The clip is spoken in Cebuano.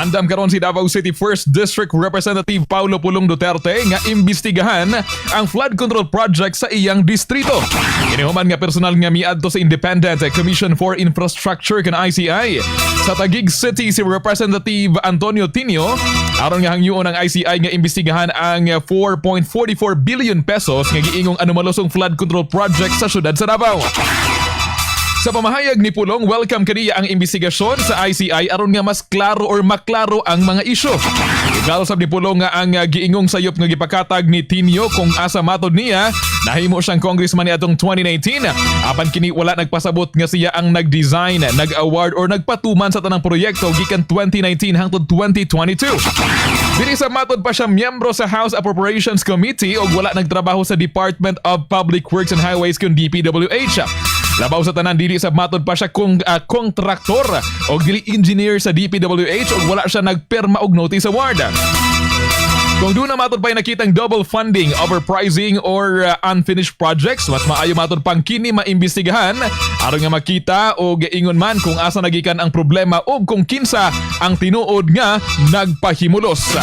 Andam karon si Davao City 1st District Representative Paulo Pulong Duterte nga imbestigahan ang flood control project sa iyang distrito. Kini human nga personal nga miadto sa Independent Commission for Infrastructure kan ICI. Sa Taguig City, si Representative Antonio Tinio aron nga hangyoon ang ICI nga imbestigahan ang 4.44 billion pesos nga giingong anomalosong flood control project sa syudad sa Davao. Sa pamahayag ni Pulong, welcome kaniya ang imbestigasyon sa ICI aron nga mas klaro or maklaro ang mga isyu. Klaro sab ni Pulong nga ang giingong sayop nga gipakatag ni Tinio kung asa matod niya nahimo siyang congressman niadtong 2019. Apan kini wala nagpasabot nga siya ang nag-design, nag-award or nagpatuman sa tanang proyekto gikan 2019 hangtod 2022. Dili sa matod pa siya miyembro sa House Appropriations Committee ug wala nagtrabaho sa Department of Public Works and Highways kun DPWH. Labaw sa tanan, dili sa matod pa siya kung kontraktor o dili engineer sa DPWH ug wala siya nagperma og notice award. Kung duna matod pa nakitang double funding, overpricing or unfinished projects, mas maayo matod pang kini maimbestigahan aron nga makita og ingon man kung asa nagikan ang problema ug kung kinsa ang tinuod nga nagpahimulos.